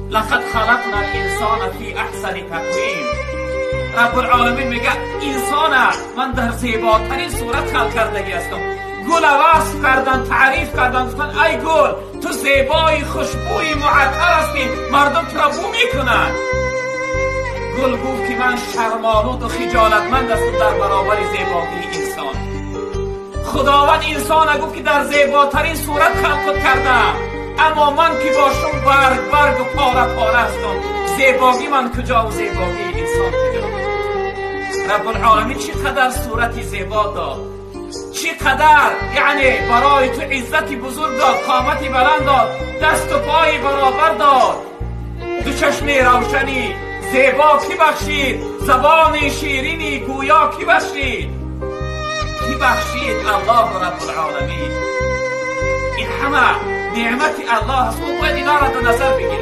لقد خلقنا الانسان فی احسن تقویم. رب العالمین میگه انسان من در زیباترین صورت خلق کردگی هستم. گل وصف کردن، تعریف کردن، گفتن ای گل تو زیبای، خوشبوی، معطر هستی، مردم تو را بو میکنند. گل گفت که من شرم‌آلود و خجالتمند هستم در برابر زیبایی انسان. خداوند انسان گفت که در زیباترین صورت خلق کردم، اما من که باشم برگ برگ و پاره پاره هستم. زیبایی من کجا و زیبایی انسان کجا؟ رب العالمین چقدر صورتی زیبا داد، چقدر یعنی برای تو عزتی بزرگ داد، قامتی بلند داد، دست و پای برابر داد، دو چشم روشنی زیبا کی بخشید، زبان شیرینی گویا کی بخشید؟ کی بخشید؟ الله رب العالمین. این همه نعمت الله است. او باید اینا را در نظر بگیریم.